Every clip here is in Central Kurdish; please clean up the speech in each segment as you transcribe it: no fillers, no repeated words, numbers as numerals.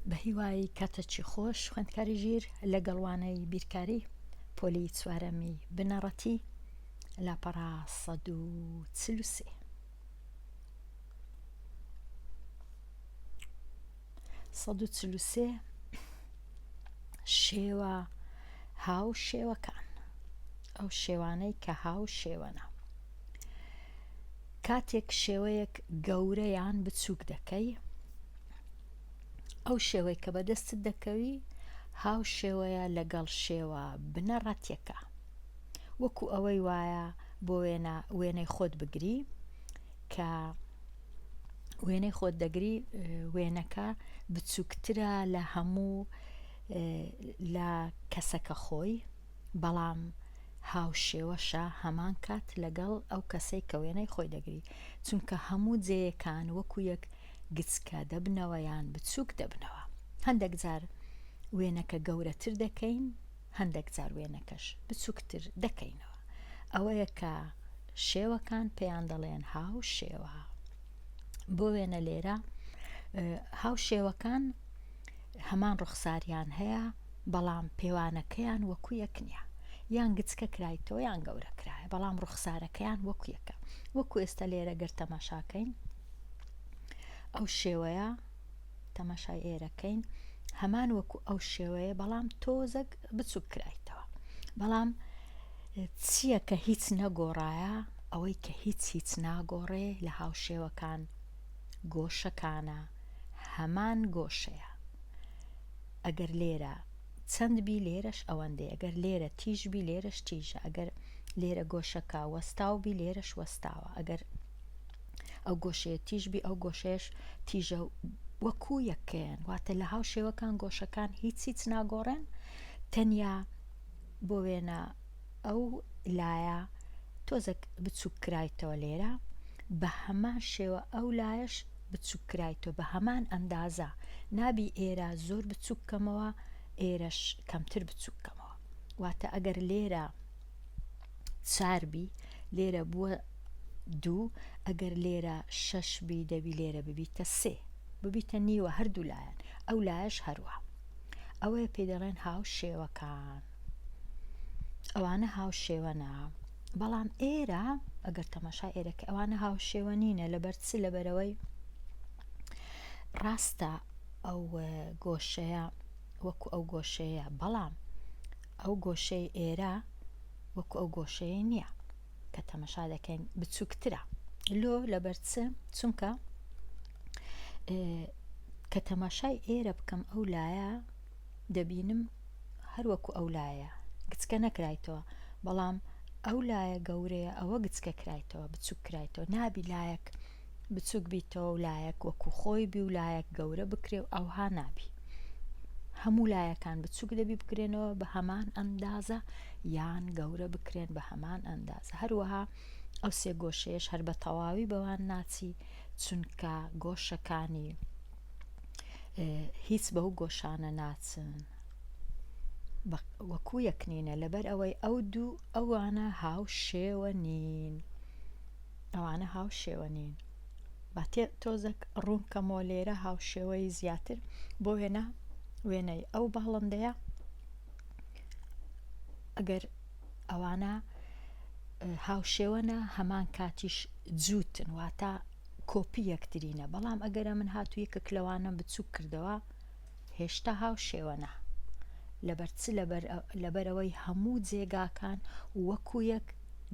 بەهیوای کاتەکی خۆش خوێندکاری ژیر لەگەڵ وانەی بیرکاری پۆلی چوارەمی بنەڕەتی لاپەڕە 143. 143 شێوە هاو شێوەکان ئەو شێوانەی کە هاو شێوەنە کاتێک شێوەیەک گەورە یان بچووک دەکەی ئەو شێوەی کە بەدەستت دەکەوی هاو شێوەیە لەگەڵ شێوە بنەڕەتیەکە وەکو ئەوەی وایە بۆ وێنە وێنەی خۆت بگری کە وێنەی خۆت دەگری وێنەکە بچووکترە لە هەموو لە کەسەکە خۆی بەڵام هاوشێوەشە هەمان کات لەگەڵ ئەو کەسەی کە وێنەی خۆی دەگری چونکە هەموو جێیەکان وەکو یەک گچکە دەبنەوە یان بچووک دەبنەوە هەندێک جار وێنەکە گەورەتر دەکەین هەندێک جار وێنەکەش بچووکتر دەکەینەوە ئەوەیە کە شێوەکان پێیان دەڵێن هاوشێوە بۆ وێنە لێرە هاوشێوەکان هەمان ڕوخساریان هەیە بەڵام پێوانەکەیان وەکو یەک نییە یان گچکە کرایتەوە یان گەورە کرایە بەڵام ڕوخسارەکەیان وەکو یەکە وەکو ئێستا لێرە گەر تەماشاکەین ئەو شێوەیە تەماشای ئێرەکەین هەمان وەکو ئەو شێوەیە بەڵام تۆزەک بچوک کرایتەوە بەڵام چییە کە هیچ نەگۆڕایە ئەوەی کە هیچ هیچ ناگۆڕێ لە هاوشێوەکان گۆشەکانە هەمان گۆشەیە ئەگەر لێرە چەند بی لێرەش ئەوەندەیە ئەگەر لێرە تیژ بی لێرەش تیژە ئەگەر لێرە گۆشەکە وەستاو بی لێرەش وەستاوە ئەگەر ئەو گۆشەیە تیژ بی ئەو گۆشەیەش تیژە وەکو یەکەیان واتە لە هاو شێوەکان گۆشەکان هیچ هیچ ناگۆڕێن تەنیا بۆ وێنە ئەو لایە تۆزەک بچوک کرایتەوە لێرە بە هەمان شێوە ئەو لایەش بچوک کرایتەوە بە هەمان ئەندازە نابی ئێرە زۆر بچوک کەمەوە ئێرەش کەمتر بچوک کەمەوە واتە ئەگەر لێرە چار بی لێرە بووە دوو ئەگەر لێرە شەش بی دەبی لێرە ببیتە سێ ببیتە نیوە هەردوو لایەن ئەو لایەش هەروە ئەوەیە پێی دەڵێن هاو شێوەکان ئەوانە هاوشێوەنە بەڵام ئێرە ئەگەر تەماشا ئێرەکە ئەوانە هاوشێوە نینە لەبەر چ لەبەرەوەی ڕاستە ئەو گۆشەیە وەکو ئەو گۆشەیە بەڵام ئەو گۆشەی ئێرە وەکو ئەو گۆشەیە نییە کە تەمەشا دەکەین بچووکترە لۆ لەبەر چ چونکە کە تەماشای ئێرە بکەم ئەو لایە دەبینم هەر وەکو ئەو لایە گچکە نەکرایتەوە بەڵام ئەو لایە گەورەیە ئەوە گچکە کرایتەوە بچوک کرایتەوە نابی لایەک بچوک بیتەوە و لایەک وەکو خۆی بی و لایەک گەورە بکرێ و ئەوها نابی هەموو لایەکان بچوک دەبی بکرێنەوە بە هەمان ئەندازە یان گەورە بکرێن بە هەمان ئەندازە هەروەها ئەو سێ گۆشەیەش هەر بە تەواوی بەوان ناچی چونکە گۆشەکانی هیچ بەو گۆشانە ناچن وەکو یەک نینە لەبەر ئەوەی ئەو دوو ئەوانە هاو شێوە نین ئەوانە هاو شێوە نین با تۆزەک ڕوون کەمەوە لێرە هاوشێوەی زیاتر بۆ وێنە وێنەی ئەو باڵندەیە ئەگەر ئەوانە هاوشێوەنە هەمان کاتیش جووتن واتە کۆپی یەکترینە بەڵام ئەگەر ئەمن هاتوو یەکێک لەوانەم بچووک کردەوە هێشتا هاوشێوەنە لەبەر چ لەبەر لەبەرئەوەی هەموو جێگاکان وەکو یەک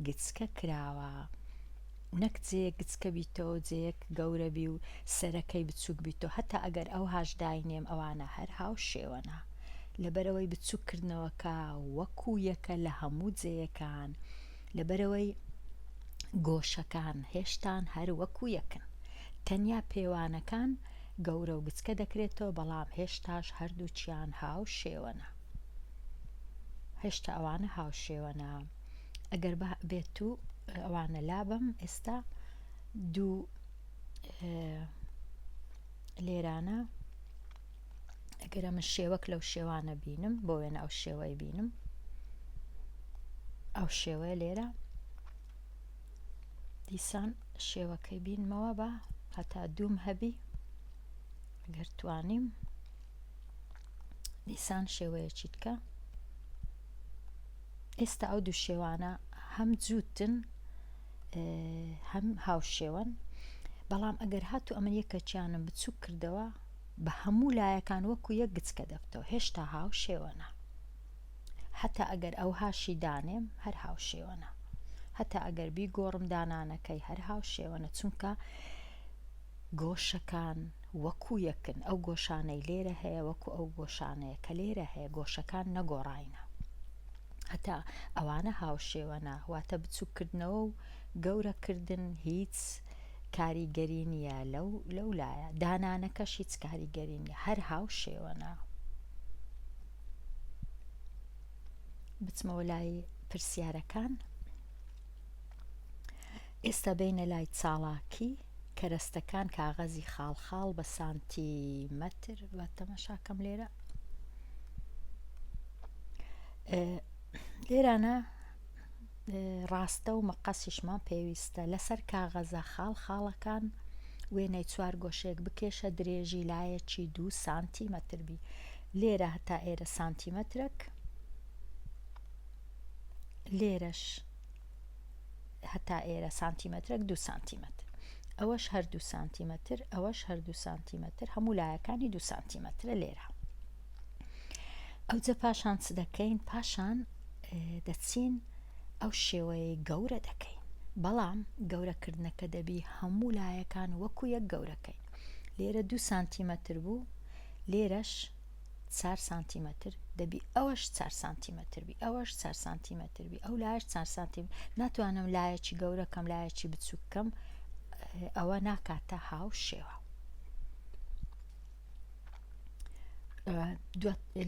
گچکە کراوە نەک جێیەک گچکە بیتەوە جێیەک گەورە بی و سەرەکەی بچووک بیتەوە هەتا ئەگەر ئەوهاش داینێم ئەوانە هەر هاوشێوەنە لەبەرئەوەی بچووک کردنەوەکە وەکو یەکە لە هەموو جێیەکان لەبەرئەوەی گۆشەکان هێشتان هەر وەکو یەکن تەنیا پێوانەکان گەورە و گچکە دەکرێتەوە بەڵام هێشتاش هەردووکیان هاوشێوەنە هێشتا ئەوانە هاوشێوەنە ئەگەر بێت و ئەوانە لابم ئێستا دوو لێرانە ئەگەر ئەمن شێوەک لەو شێوانە بینم بۆ وێنە ئەو شێوەی بینم ئەو شێوەیە لێرە دیسان شێوەکەی بینمەوە بە هەتا دووم هەبی گەر توانیم. دیسان شێوەیەکی تکە ئێستا ئەو دوو شێوانە هەم جووتن هەم هاوشێوەن بەڵام ئەگەر هاتو ئەمن یەکەچیانم بچوک کردەوە بە هەموو لایەکان وەکو یەک گچکە دەبتەوە هێشتا هاوشێوەنە هەتا ئەگەر ئەوهاشی دانێم هەر هاوشێوەنە هەتا ئەگەر بیگۆڕم دانانەکەی هەر هاوشێوەنە چونکە گۆشەکان وەکو یەکن ئەو گۆشانەی لێرە هەیە وەکو ئەو گۆشانەیە کە لێرە هەیە گۆشەکان نەگۆڕاینە هەتا ئەوانە هاوشێوەنە واتە بچووککردنەوە و گەورەکردن هیچ کاریگەری نییە لەو لەو لایە دانانەکەش هیچ کاریگەری نییە هەر هاوشێوەنە بچمەوە لای پرسیارەکان ئێستا بینە لای چاڵاکی کەرەستەکان کاغەزی خاڵ خاڵ بە سانتیمەتر بە تەمەشاکەم لێرە لێرانە ڕاستە و مەقەسیشمان پێویستە لەسەر کاغەزە خاڵ خاڵەکان وێنەی چوار گۆشەیەک بکێشە درێژی لایەکی دوو سانتیمەتر بی لێرە هەتا ئێرە سانتیمەترەک لێرەش هەتا ئێرە سانتیمەترەک دوو سانتیمەتر ئەوەش هەر دوو سانتیمەتر ئەوەش هەر دوو سانتیمەتر هەموو لایەکانی دوو سانتیمەترە لێرە ئەوجە پاشان چ دەکەین پاشان دەچین ئەو شێوەیە گەورە دەکەین بەڵام گەورەکردنەکە دەبی هەموو لایەکان وەکو یەک گەورەکەین لێرە دوو سانتیمەتر بوو لێرەش چار سانتیمەتر دەبی ئەوەش چار سانتیمەتر بی ئەوەش چار سانتیمەتر بی ئەو لایەش چار سانتیم ناتوانم لایەکی گەورە کەم لایەکی بچووک کەم ئەوە ناکاتە هاو شێوە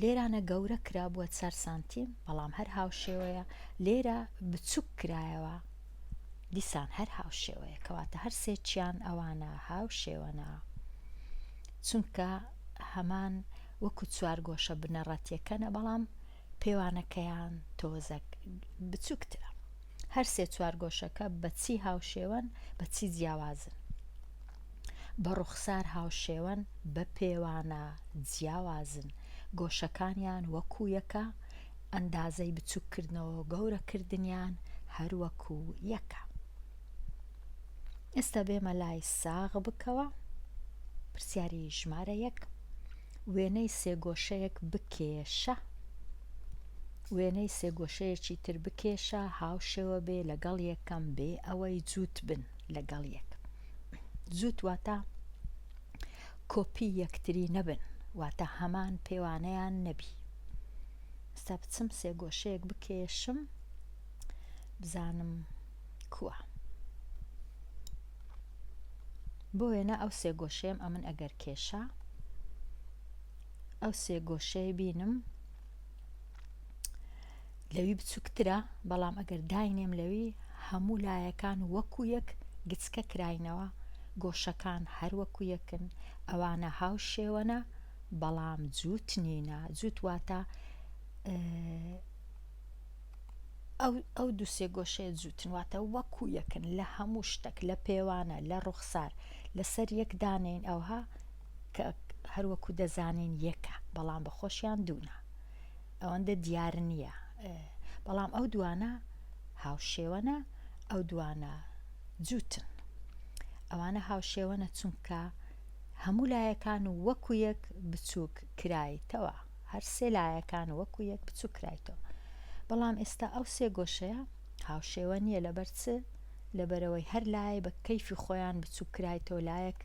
لێرانە گەورە کرا بووە چار سانتیم بەڵام هەر هاوشێوەیە لێرە بچوک کرایەوە دیسان هەر هاوشێوەیە کەواتە هەر سێچیان ئەوانە هاوشێوەنە چونکە هەمان وەکو چوارگۆشە بنەڕەتیەکەنە بەڵام پێوانەکەیان تۆزەک بچووکترە. هەر سێ چوارگۆشەکە بە چی هاوشێوەن بە چی جیاوازن؟ بە ڕوخسار هاوشێوەن بە پێوانە جیاوازن گۆشەکانیان وەکو یەکە ئەندازەی بچووککردنەوە و گەورەکردنیان هەر وەکو یەکە. ئێستا بێمە لای ساغ بکەوە پرسیاری ژمارە یەک وێنەی سێگۆشەیەک بکێشە وێنەی سێگۆشەیەکی تر بکێشە هاوشێوە بێ لەگەڵ یەکەم بێ ئەوەی جووت بن لەگەڵ یەک جووت واتە کۆپی یەکتری نەبن واتە هەمان پێوانەیان نەبی ئێستا بچم سێگۆشەیەک بکێشم بزانم کوە؟ بۆ وێنە ئەو سێ گۆشەیەم ئەمن ئەگەر کێشا ئەو سێ گۆشەیە بینم لەوی بچووکترە بەڵام ئەگەر داینێم لەوی هەموو لایەکان وەکو یەک گچکە کراینەوە گۆشەکان هەر وەکو یەکن ئەوانە هاو شێوەنە بەڵام جووت نینە جووت واتە ئەو ئەو دوو سێ گۆشەیە جووتن واتە وەکو یەکن لە هەموو شتەک لە پێوانە لە ڕوخسار لەسەر یەک دانێین ئەوها کە هەر وەکو دەزانین یەکە بەڵام بە خۆشیان دوونە ئەوەندە دیار نییە بەڵام ئەو دوانە هاوشێوەنە ئەو دوانە جووتن ئەوانە هاوشێوەنە چونکە هەموو لایەکان وەکو یەک بچووک کرایتەوە هەر سێ لایەکان وەکو یەک بچوک کرایتەوە بەڵام ئێستا ئەو سێ گۆشەیە هاوشێوە نییە لەبەر چ لەبەرەوەی هەر لای بە کەیفی خۆیان بچوک کرایتەوە لایەک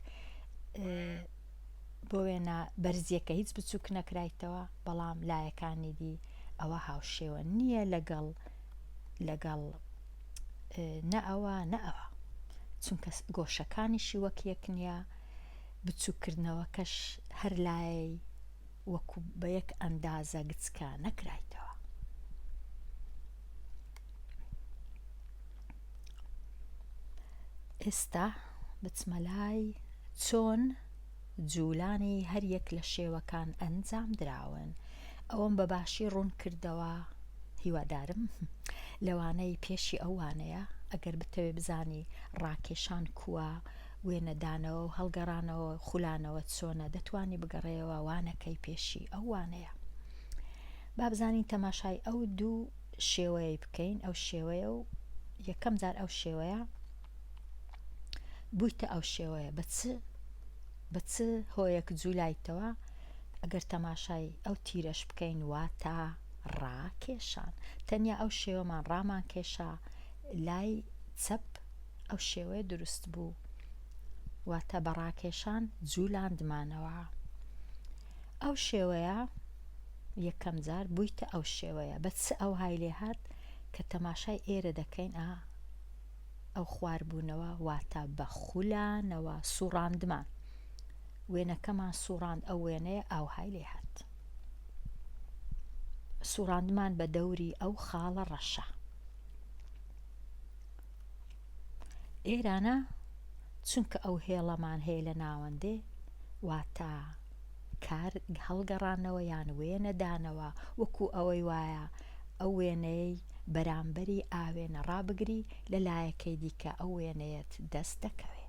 بۆ وێنە بەرزیەکە هیچ بچوک نەکرایتەوە بەڵام لایەکانی دی ئەوە هاوشێوە نییە لەگەڵ لەگەڵ نە ئەوە نە ئەوە چونکە گۆشەکانیشی وەک یەک نییە بچووکردنەوەکەش هەر لایەی وەکو بە یەک ئەندازە گچکە نەکرایتەوە. ئێستا بچمە لای چۆن جوولانی هەر یەک لە شێوەکان ئەنجام دراون ئەوەم بە باشی ڕوون کردەوە هیوادارم لەوانەی پێشی ئەو وانەیە ئەگەر بتەوێ بزانی ڕاکێشان کووە وێنەدانەوە و هەڵگەڕانەوە خولانەوە چۆنە دەتوانی بگەڕێیەوە وانەکەی پێشی ئەو وانەیە. با بزانین تەماشای ئەو دوو شێوەیەی بکەین ئەو شێوەیە و یەکەم جار ئەو شێوەیە بوویتە ئەو شێوەیە بە چ بە چ هۆیەک جوولایتەوە ئەگەر تەماشای ئەو تیرەش بکەین واتە ڕاکێشان تەنیا ئەو شێوەمان ڕامان کێشا لای چەپ ئەو شێوەیە دروست بوو واتە بە ڕاکێشان جوولاندمانەوە ئەو شێوەیە یەکەم جار بوویتە ئەو شێوەیە بە چ ئەوهای لێ هات کە تەماشای ئێرە دەکەین ئا ئەو خواربوونەوە واتە بە خولانەوە سوڕاندمان وێنەکەمان سوڕاند ئەو وێنەیە ئاوهای لێ هات سوڕاندمان بە دەوری ئەو خاڵە ڕەشە ئێرانە چونکە ئەو هێڵەمان هەیە لە ناوەندێ واتە کار هەڵگەڕانەوە یان وێنە دانەوە وەکو ئەوەی وایە ئەو وێنەیەی بەرامبەری ئاوێنە ڕابگری لە لایەکەی دیکە ئەو وێنەیەت دەست دەکەوێ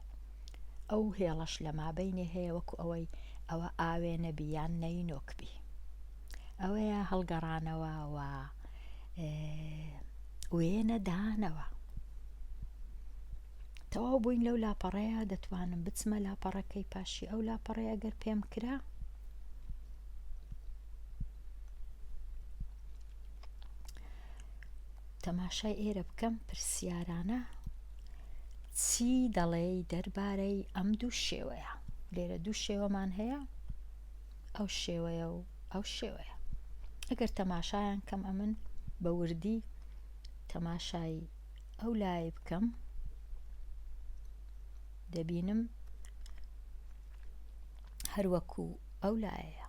ئەو هێڵەش لە مابەینێ هەیە وەکو ئەوەی ئەوە ئاوێنە بی یان نەینۆک بی ئەوەیە هەڵگەڕانەوە و وێنە دانەوە. تەواو بووین لەو لاپەڕەیە دەتوانم بچمە لاپەڕەکەی پاشی ئەو لاپەڕەیە ئەگەر پێم کرا تەماشای ئێرە بکەم پرسیارانە چی دەڵێی دەربارەی ئەم دوو شێوەیە لێرە دوو شێوەمان هەیە ئەو شێوەیە و ئەو شێوەیە ئەگەر تەماشایان کەم ئەمن بە وردی تەماشای ئەو لای بکەم دەبینم هەروەکو ئەو لایەیە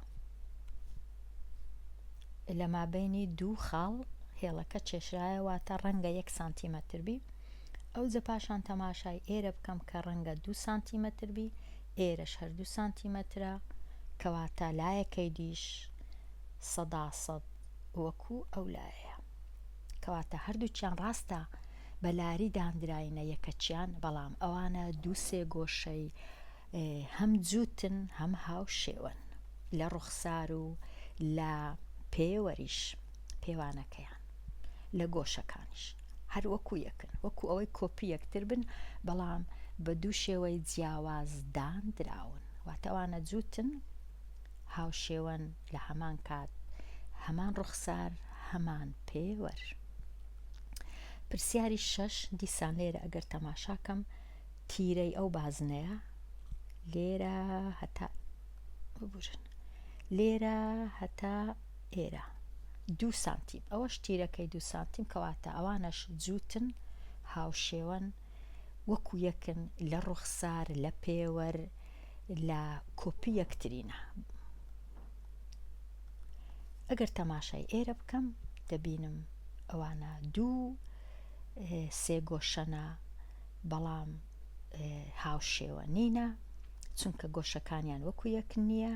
لە مابینی دوو خاڵ هێڵەکە کێشرایە واتە ڕەنگە یەک سانتیمەتر بی ئەوجە پاشان تەماشای ئێرە بکەم کە ڕەنگە دوو سانتیمەتر بی ئێرەش هەر دوو سانتیمەترە کەواتە لایەکەی دیش سەدا سەد وەکو ئەو لایەیە کەواتە هەردووکیان ڕاستە بە لاری داندراینە یەکەکیان بەڵام ئەوانە دوو سێ گۆشەی هەم جووتن هەم هاوشێوەن لە ڕوخسار و لە پێوەریش پێوانەکەیان لە گۆشەکانیش هەر وەکو یەکن وەکو ئەوەی کۆپی یەکتر بن بەڵام بە دوو شێوەی جیاواز داندراون واتە ئەوانە جووتن هاوشێوەن لە هەمان کات هەمان ڕوخسار هەمان پێوەر. پرسیاری شەش دیسان لێرە ئەگەر تەماشاکەم تیرەی ئەو بازنەیە لێرە هەتا ببورن لێرە هەتا ئێرە دوو سانتیم ئەوەش تیرەکەی دوو سانتیم کەواتە ئەوانەش جووتن هاوشێوەن وەکو یەکن لە ڕوخسار لە پێوەر لە کۆپی یەکترینە ئەگەر تەماشای ئێرە بکەم دەبینم ئەوانە دوو سێگۆشەنە بەڵام هاوشێوە نینە چونکە گۆشەکانیان وەکو یەک نییە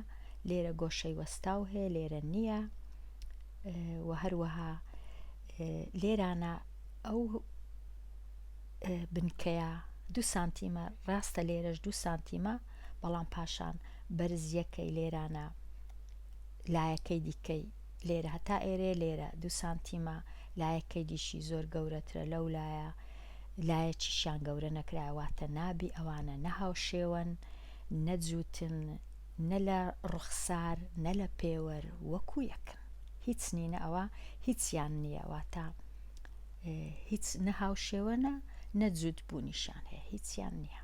لێرە گۆشەی وەستاو هەیە لێرە نییە و هەروەها لێرانە ئەو بنکەیە دوو سانتیمە ڕاستە لێرەش دوو سانتیمە بەڵام پاشان بەرزیەکەی لێرانە لایەکەی دیکەی لێرە هەتا ئێرەیە لێرە دوو سانتیمە لایەکەی دیشی زۆر گەورەترە لەو لایە لایەکیشیان گەورە نەکرایە واتە نابی ئەوانە نە هاوشێوەن نە جووتن نە لە ڕوخسار نە لە پێوەر وەکو یەکن هیچ نینە ئەوە هیچیان نییە واتە هیچ نە هاوشێوەنە نە جووت بوونیشیان هەیە هیچیان نییە.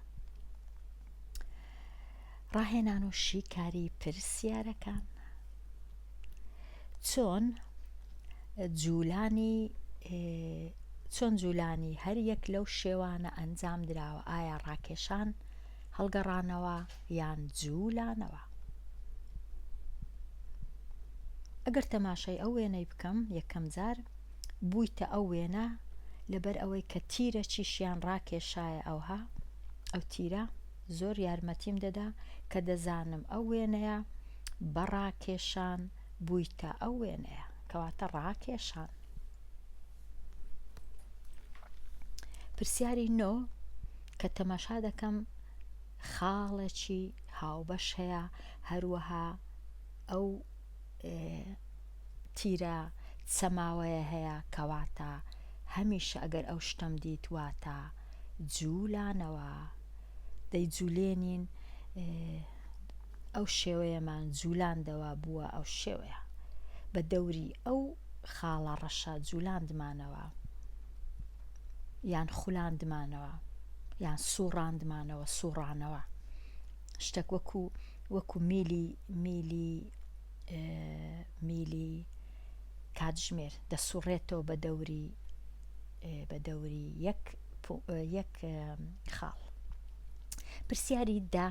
ڕاهێنان و شیکاری پرسیارەکان چۆن جولانی چۆن جولانی هەر یەک لەو شێوانە ئەنجام دراوە ئایا ڕاکێشان هەڵگەڕانەوە یان جولانەوە ئەگەر تەماشای ئەو وێنەی بکەم یەکەم جار بوویتە ئەو وێنە لەبەر ئەوەی کە تیرە چیشیان ڕاکێشایە ئەوها ئەو تیرە زۆر یارمەتیم دەدا کە دەزانم ئەو وێنەیە بە ڕاکێشان بوویتە ئەو وێنەیە کەواتە ڕاکێشان. پرسیاری نۆ کە تەماشا دەکەم خاڵێکی هاوبەش هەیە هەروەها ئەو. تیرە چەماوەیە هەیە کەواتە هەمیشە ئەگەر ئەو شتەم دیت واتە جولانەوە دەیجولێنین ئەو شێوەیەمان جولاندەوە بووە ئەو شێوەیە بە دەوری ئەو خاڵە ڕەشە جولاندمانەوە یان خولاندمانەوە یان سوڕاندمانەوە سوڕانەوە شتەک وەکو وەکو میلی میلی میلی کاتژمێر دەسوڕێتەوە بە دەوری بە دەوری یەک یەک خاڵ پرسیاری دا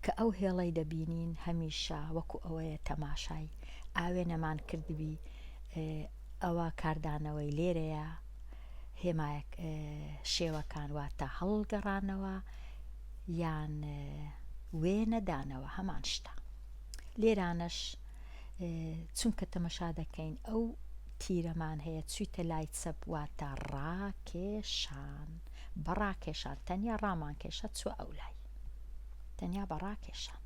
کە ئەو هێڵەی دەبینین هەمیشە وەکو ئەوەیە تەماشای ئاوێنەمان کردبی ئەوە کاردانەوەی لێرەیە هێمایەک شێوەکان واتە هەڵگەڕانەوە یان وێنەدانەوە هەمان شتە لێرانەش چونکە تەمەشا دەکەین ئەو تیرەمان هەیە چویتە لای چەپ واتە ڕاکێشان بە ڕاکێشان تەنیا ڕامان کێشە چوە ئەو لای تەنیا بە ڕاکێشان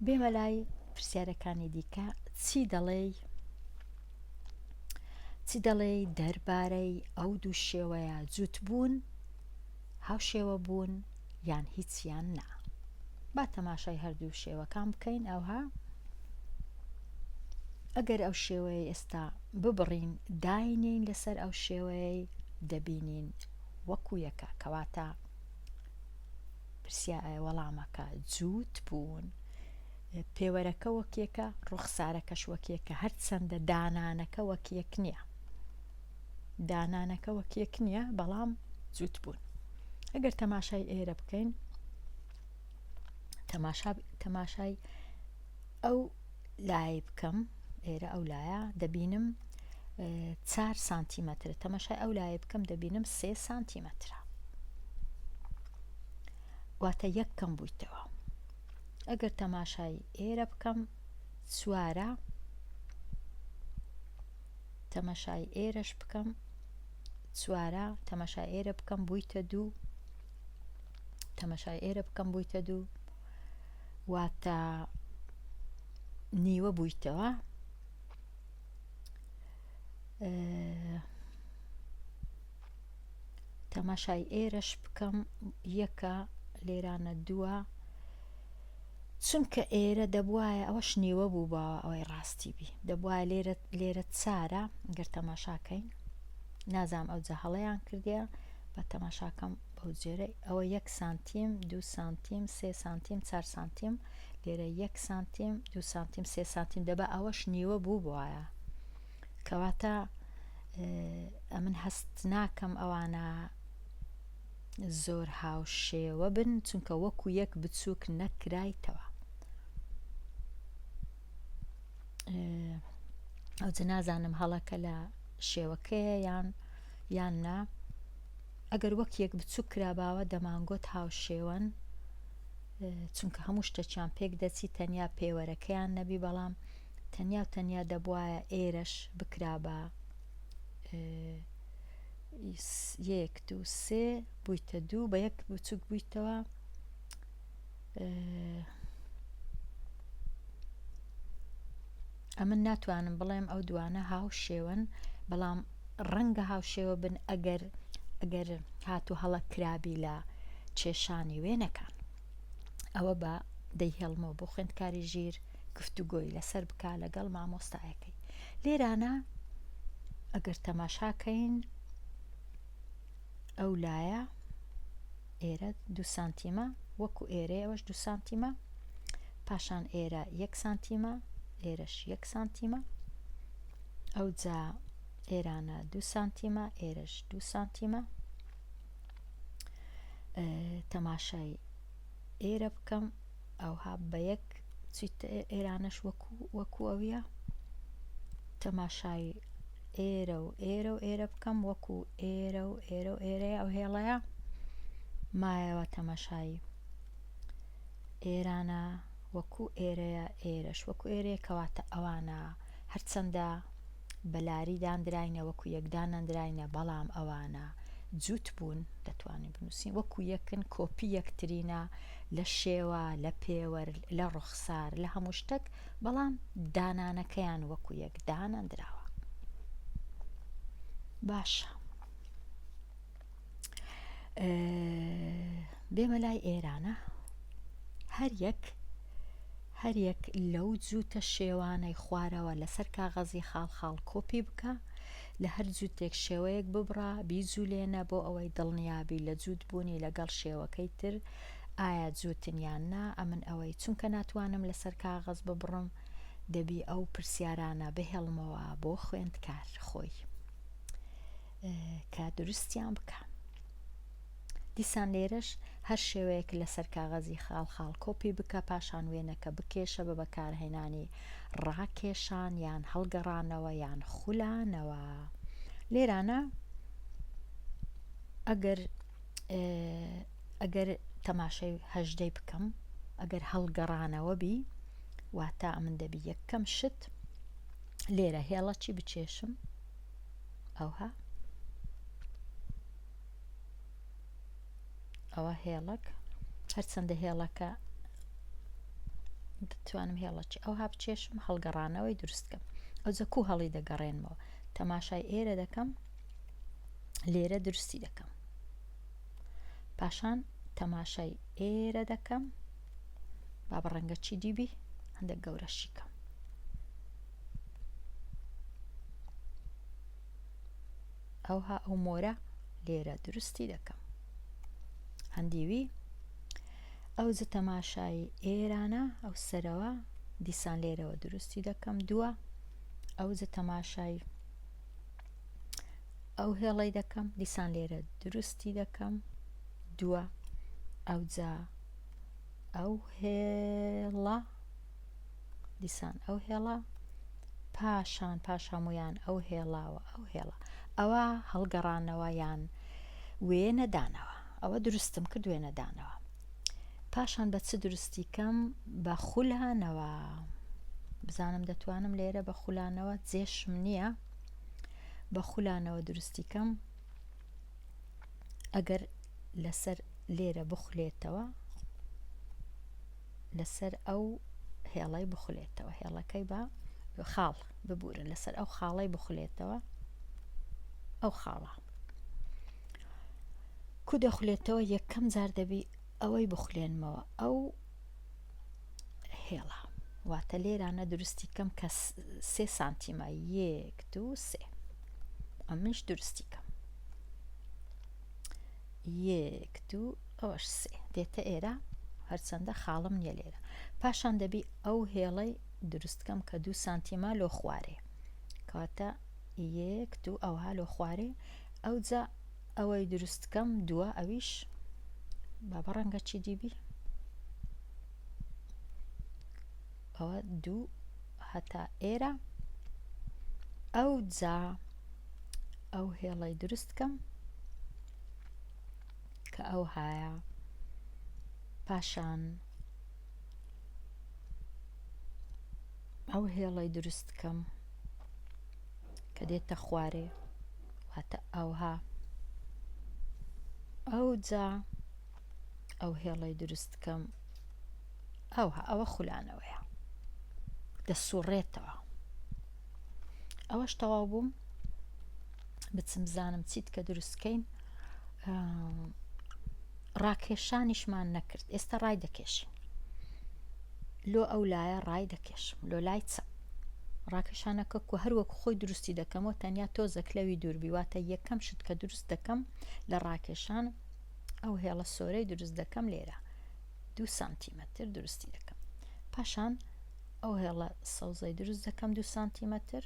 بێمە لای پرسیارەکانی دیکە چی دەڵێی چی دەڵێی دەربارەی ئەو دوو شێوەیە جووت بوون هاوشێوە بوون یان هیچیان نا با تەماشای هەردوو شێوەکان بکەین ئەوها ئەگەر ئەو شێوەیە ئێستا ببڕین داینین لەسەر ئەو شێوەیەی دەبینین وەکو یەکە کەواتە پرسیا وەڵامەکە جووت بوون پێوەرەکە وەک یەکە ڕوخسارەکەش وەک یەکە هەرچەندە دانانەکە وەک یەک نییە دانانەکە وەک یەک نییە بەڵام جووت بوون ئەگەر تەماشای ئێرە بکەین تەماشا تەماشای ئەو لای بکەم ئێرە ئەو لایە دەبینم چار سانتیمەترە تەماشای ئەو لایە بکەم دەبینم سێ سانتیمەترە واتە یەک کەم بوویتەوە ئەگەر تەماشای ئێرە بکەم چوارە تەماشای ئێرەش بکەم چوارە تەماشای ئێرە بکەم بوویتە دوو تەماشای ئێرە بکەم بوویتە دوو واتە نیوە بوویتەوە تەماشای ئێرەش بکەم یەکە لێرانە دووە چونکە ئێرە دەبواە ئەوەش نیوە بوو باوە ئەوەی ڕاستی بی دەبواە لێرە لێرە چارە گەر تەماشاکەین نازام ئەو جە هەڵەیان کردیە بە تەماشاکەم بەو جێرە ئەوە یەک سانتیم دو سانتیم سێ سانتیم چار سانتیم لێرە یەک سانتیم دو سانتیم سێ سانتیم دەبا ئەوەش نیوە بوو بواە کەواتە ئەمن هەست ناکەم ئەوانە زۆر هاوشێوە بن چونکە وەکو یەک بچووک نەکرایتەوە ئەوجە نازانم هەڵەکە لە شێوەکەیە یان یان نا ئەگەر وەک یەک بچووک کراباوە دەمانگۆت هاوشێوەن چونکە هەموو شتەکیان پێک دەچی تەنیا پێوەرەکەیان نەبی بەڵام تەنیا و تەنیا دەبوایە ئێرەش بکرابا یەک دوو سێ بوویتە دوو بە یەک بچوک بوویتەوە ئەمن ناتوانم بڵێم ئەو دوانە هاوشێوەن بەڵام ڕەنگە هاوشێوە بن ئەگەر ئەگەر هاتو هەڵە کرابی لە کێشانی وێنەکان ئەوە بە دەیهێڵمەوە بۆ خوێندکاری ژیر گفتوگۆی لەسەر بکا لەگەڵ مامۆستایەکەی لێرانە ئەگەر تەماشاکەین ئەو لایە ئێرە دو سانتیمە وەکو ئێرەیە ئەوەش دو سانتیمە پاشان ئێرە یەک سانتیمە ئێرەش یەک سانتیمە ئەوجا ئێرانە دو سانتیمە ئێرەش دو سانتیمە تەماشای ئێرە بکەم ئەوها بە یەک چیتە ئێرانەش وەکو وەکو ئەویە تەماشای ئێرە و ئێرە و ئێرە بکەم وەکو ئێرە و ئێرە و ئێرەیە ئەو هێڵەیە مایەوە تەماشای ئێرانە وەکو ئێرەیە ئێرەش وەکو ئێرەیە کەواتە ئەوانە هەرچەندە بەلاری داندراینە وەکو یەکدانەندراینە بەڵام ئەوانە. جووت بوون دەتوانین بنووسین وەکو یەکن کۆپی یەکترینە لە شێوە لە پێوەر لە ڕوخسار لە هەموو شتەک بەڵام دانانەکەیان وەکو یەک دانەندراوە باشە بێمە لای ئێرانە هەر یەک هەر یەک لەو جووتە شێوانەی خوارەوە لەسەر کاغەزی خاڵ خاڵ کۆپی بکە، لە هەر جووتێک شێوەیەک ببڕە، بیجولێنە بۆ ئەوەی دڵنیابی لە جووت بوونی لەگەڵ شێوەکەی تر ئایا جووتن یان نا، ئەمن ئەوەی چونکە ناتوانم لەسەر کاغەز ببڕم دەبی ئەو پرسیارانە بهێڵمەوە بۆ خوێندکار خۆی کە دروستیان بکا. دیسان لێرەش هەر شێوەیەک لەسەر کاغەزی خاڵ خاڵ کۆپی بکە پاشان وێنەکە بکێشە بە بەکارهێنانی ڕاکێشان یان هەڵگەڕانەوە یان خولانەوە لێرانە ئەگەر ئەگەر تەماشای هەژدەی بکەم ئەگەر هەڵگەڕانەوە بی واتە ئەمن دەبی یەکەم شت لێرە هێڵە چی بچێشم ئەوها ئەوە هێڵک هەرچەندە هێڵەکە دەتوانم هێڵەکی ئەوها بچێشم هەڵگەڕانەوەی دروستکەم ئەوجە کو هەڵی دەگەڕێنمەوە تەماشای ئێرە دەکەم لێرە دروستی دەکەم پاشان تەماشای ئێرە دەکەم با بە ڕەنگە چی دیبی هەندێک گەورەشیکەم ئەوها ئەو مۆرە لێرە دروستی دەکەم هەندیوی ئەو زە تەماشای ئێرانە ئەو سەرەوە دیسان لێرەوە دروستی دەکەم دووە ئەو زە تەماشای ئەو هێڵی دەکەم دیسان لێرە دروستی دەکەم دووە ئەوجا ئەو هێڵە دیسان ئەو هێڵە پاشان پاش هەمویان ئەو هێڵاوە ئەو هێڵە ئەوە هەڵگەڕانەوە یان وێنەدانەوە ئەوە دروستم کرد وێنەدانەوە پاشان بە چ دروستی کەم بە خولانەوە بزانم دەتوانم لێرە بە خولانەوە جێشم نییە بە خولانەوە دروستی کەم ئەگەر لەسەر لێرە بخولێتەوە لەسەر ئەو هێڵەی بخولێتەوە هێڵەکەی بە خاڵ ببورن لەسەر ئەو خاڵەی بخولێتەوە ئەو خاڵە کو دەخولێتەوە یەکەم جار دەبی ئەوەی بخولێنمەوە ئەو هێڵە واتە لێرانە دروستی کەم کە سێ سانتیمە یەک دوو سێ ئەمنش دروستی کەم یەک دوو ئەوەش سێ دێتە ئێرە هەرچەندە خاڵم نییە لێرە پاشان دەبی ئەو هێڵەی دروستکەم کە دوو سانتیمە لۆ خوارێ کەواتە یەک دوو ئەوها لۆ خوارێ ئەوجا ئەوەی دروستکەم دووە ئەویش بابە ڕەنگە چی دیبی ئەوە دوو هەتا ئێرە ئەو جا ئەو هێڵەی دروست کەم کە ئەو هایە پاشان ئەو هێڵەی دروست کەم کە دێتە خوارێ واتە ئەوها ئەو جا ئەو هێڵەی دروست کەم ئەوها ئەوە خولانەوەیە دەسوڕێتەوە ئەوەش تەواو بووم بچم بزانم چیت کە دروستکەین ڕاکێشانیشمان نەکرد ئێستا ڕای دەکێشین لۆ ئەو لایە ڕای دەکێشم لۆ لای چەپ ڕاکێشانەکە کو هەر وەک خۆی دروستی دەکەمەوە تەنیا تۆزەک لەوی دووربی واتە یەکەم شت کە دروست دەکەم لە ڕاکێشان ئەو هێڵە سۆرەی دروست دەکەم لێرە دوو سانتیمەتر دروستی دەکەم پاشان ئەو هێڵە سەوزەی دروست دەکەم دوو سانتیمەتر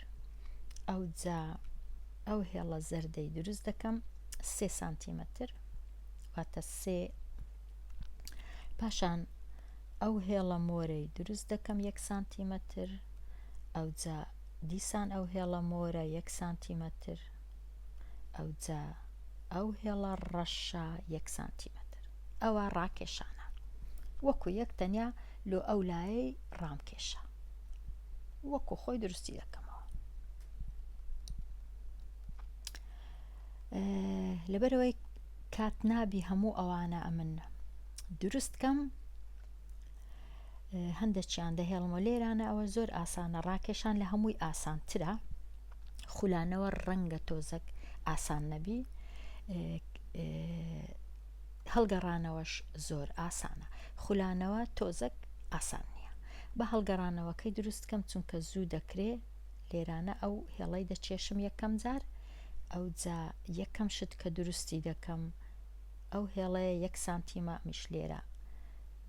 ئەوجا ئەو هێڵە زەردەی دروست دەکەم سێ سانتیمەتر واتە سێ پاشان ئەو هێڵە مۆرەی دروست دەکەم یەک سانتیمەتر ئەوجا دیسان ئەو هێڵە مۆرە یەک سانتیمەتر ئەوجا ئەو هێڵە ڕەشە یەک سانتیمەتر ئەوە ڕاکێشانە وەکو یەک تەنیا لۆ ئەو لایەی ڕامکێشە وەکو خۆی دروستی دەکەمەوە. لەبەرەوەی کات نابی هەموو ئەوانە ئەمن دروست کەم هەندەچیان دەهێڵمەوە لێرانە ئەوە زۆر ئاسانە ڕاکێشان لە هەمووی ئاسانترە خولانەوە ڕەنگە تۆزەک ئاسان نەبی هەڵگەڕانەوەش زۆر ئاسانە خولانەوە تۆزەک ئاسان نییە بە هەڵگەڕانەوەکەی دروست کەم چونکە زوو دەکرێ لێرانە ئەو هێڵەی دەچێشم یەکەم جار ئەوجا یەکەم شت کە دروستی دەکەم ئەو هێڵەیە یەک سانتیمە ئەمیش لێرە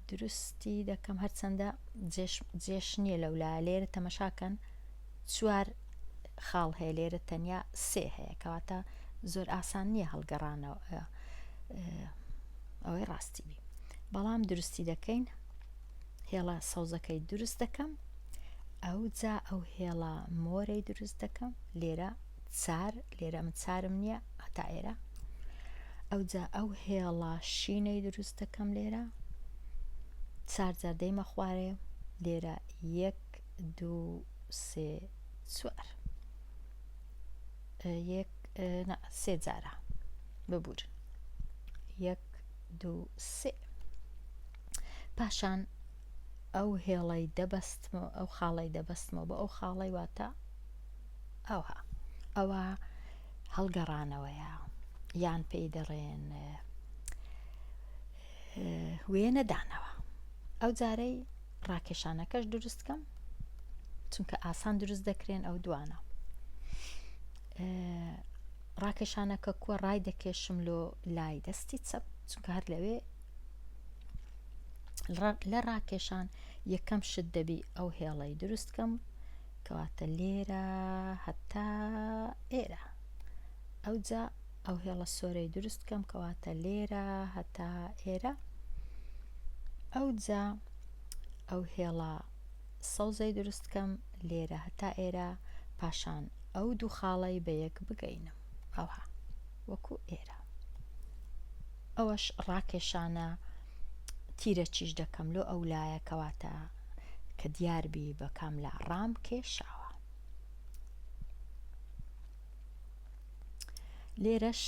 دروستی دەکەم هەرچەندە جێش نییە لەولا لێرە تەمەشاکەن چوار خاڵ هەیە لێرە تەنیا سێ هەیە کەواتە زۆر ئاسان نییە هەڵگەڕانەوە ئەوەی ڕاستی بی بەڵام دروستی دەکەین هێڵە سەوزەکەی دروست دەکەم ئەوجا ئەو هێڵە مۆرەی دروست دەکەم لێرە چار لێرە من چارم نییە هەتا ئێرە ئەوجا ئەو هێڵە شینەی دروست دەکەم لێرە چار جار دەیمە خوارێ لێرە یەک دوو سێ چوار یەک سێ جارە ببور یەک دوو سێ پاشان ئەو هێڵەی دەبەستمەوە ئەو خاڵەی دەبەستمەوە بە ئەو خاڵەی واتە ئەوها ئەوە هەڵگەڕانەوەیە یان پێی دەڵێن وێنە دانەوە ئەو جارەی ڕاکێشانەکەش دروست کەم چونکە ئاسان دروست دەکرێن ئەو دوانە ڕاکێشانەکە کووە ڕای دەکێشم لۆ لای دەستی چەپ چونکە هەر لەوێ لە ڕاکێشان یەکەم شت دەبی ئەو هێڵەی دروست کەم کەواتە لێرە هەتا ئێرە ئەوجا ئەو هێڵە سۆرەی دروست کەم کەواتە لێرە هەتا ئێرە ئەوجا ئەو هێڵە سەوزەی دروست کەم لێرە هەتا ئێرە پاشان ئەو دوو خاڵەی بە یەک بگەینم ئەوها وەکو ئێرە ئەوەش ڕاکێشانە تیرەچیش دەکەم لۆ ئەو لایە کەواتە کە دیار بی بە کام لا ڕام کێشاوە لێرەش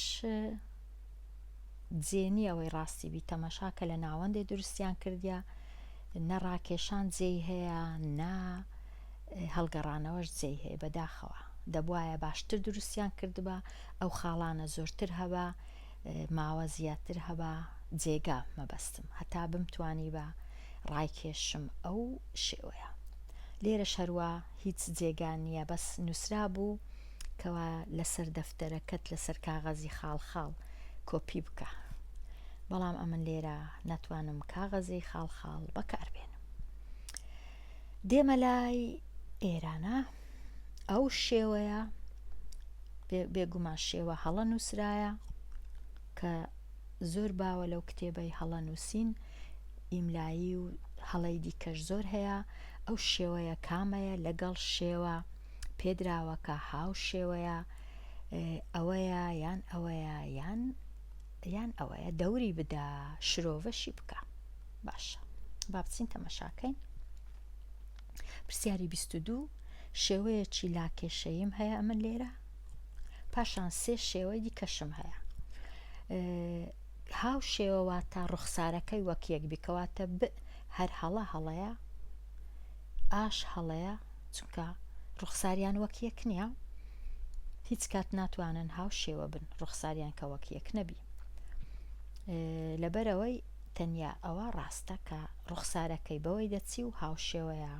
جێ نییە ئەوەی ڕاستی بی تەمەشا کە لە ناوەندێ دروستیان کردیا نە ڕاکێشان جێی هەیە نە هەڵگەڕانەوەش جێی هەیە بەداخەوە دەبواە باشتر دروستیان کردبا ئەو خاڵانە زۆرتر هەبا ماوە زیاتر هەبا جێگا مەبەستم هەتا بمتوانیبا ڕایکێشم ئەو شێوەیە لێرەش هەروا هیچ جێگا نییە بەس نووسرابوو کەوا لەسەر دەفتەرەکەت لەسەر کاغەزی خاڵ خاڵ کۆپی بکە بەڵام ئەمن لێرە ناتوانم کاغەزی خاڵ خاڵ بەکار بێنم دێمە لای ئێرانە ئەو شێوەیە بێگومان شێوە هەڵە نووسرایە کە زۆر باوە لەو کتێبەی هەڵە نووسین ئیملایی و هەڵەی دیکەش زۆر هەیە ئەو شێوەیە کامەیە لەگەڵ شێوە پێدراوەکە هاو شێوەیە ئەوەیە یان ئەوەیە یان یان ئەوەیە دەوری بدا شرۆڤەشی بکە باشە با بچین تەمەشاکەین پرسیاری 22 شێوەیەکی لاکێشەییم هەیە ئەمن لێرە پاشان سێ شێوەی دیکەشم هەیە هاو شێوە واتە ڕوخسارەکەی وەک یەک بی کەواتە ب هەر هەڵە هەڵەیە ئاش هەڵەیە چونکە ڕوخساریان وەک یەک نییە هیچ کات ناتوانن هاو شێوە بن ڕوخساریان کە وەک یەک نەبی لەبەرەوەی تەنیا ئەوە ڕاستە کە ڕوخسارەکەی بەوەی دەچی و هاوشێوەیە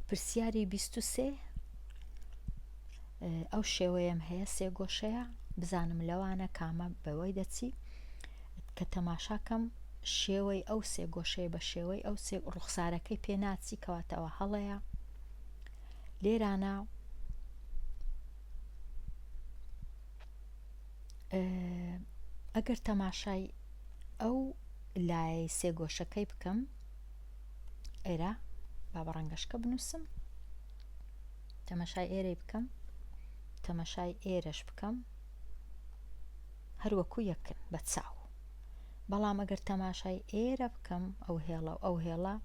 پرسیاری 23 ئەو شێوەیەم هەیە سێگۆشەیە بزانم لەوانە کامە بەوەی دەچی کە تەماشاکەم شێوەی ئەو سێگۆشەیە بە شێوەی ئەو سێ ڕوخسارەکەی پێ ناچی کەواتەوە هەڵەیە لێرانە ئەگەر تەماشای ئەو لایەی سێگۆشەکەی بکەم ئێرە با بە ڕەنگەشکە بنووسم تەماشای ئێرەی بکەم تەماشای ئێرەش بکەم هەروەکو یەکن بە چاو بەڵام ئەگەر تەماشای ئێرە بکەم ئەو هێڵە و ئەو هێڵە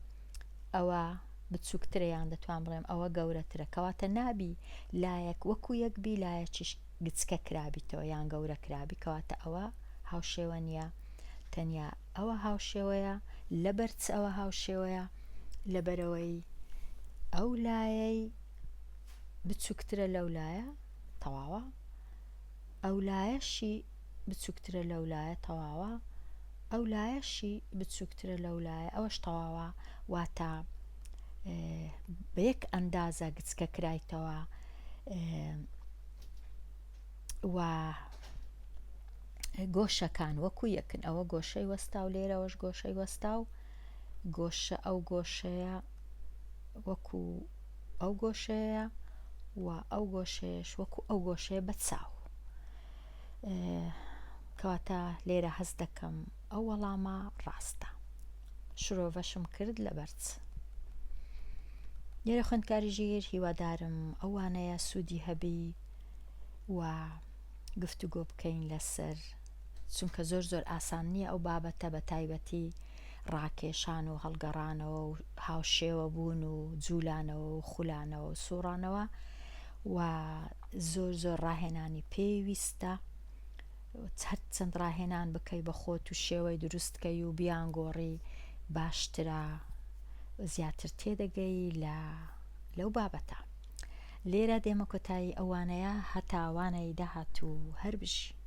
ئەوە. بچووکترە یان دەتوان بڵێم ئەوە گەورەترە کەواتە نابی لایەک وەکو یەک بی لایەکیش گچکە کرابیتەوە یان گەورە کرابی کەواتە ئەوە هاوشێوە نییە تەنیا ئەوە هاوشێوەیە لەبەر چ ئەوە هاوشێوەیە لەبەرەوەی ئەو لایەی بچووکترە لەو لایە تەواوە ئەو لایەشی بچووکترە لەو لایە تەواوە ئەو لایەشی بچووکترە لەو لایە ئەوەش تەواوە واتە بە یەک ئەندازە گچکە کرایتەوە و گۆشەکان وەکو یەکن ئەوە گۆشەی وەستا و لێرەوەش گۆشەی وەستا و گۆشە ئەو گۆشەیە وەکو ئەو گۆشەیە و ئەو گۆشەیەش وەکو ئەو گۆشەیە بە چاو کەواتە لێرە هەست دەکەم ئەو وەڵامە ڕاستە شرۆڤەشم کرد لەبەرچ لێرە خوێندکاری ژیر هیوادارم ئەو وانەیە سوودی هەبی و گفتوگۆ بکەین لەسەر چونکە زۆر زۆر ئاسان نییە ئەو بابەتە بە تایبەتی ڕاکێشان و هەڵگەڕانەوە و هاوشێوە بوون و جوولانەوە و خولانەوە و سوڕانەوە و زۆر زۆر ڕاهێنانی پێویستە هەرچەند ڕاهێنان بکەی بە خۆت و شێوەی دروست کەی و بیانگۆڕی باشترە زیاتر تێدەگەی لە لەو بابەتە لێرە دێمە کۆتایی ئەوانەیە هەتا وانەی داهاتوو هەر بژی.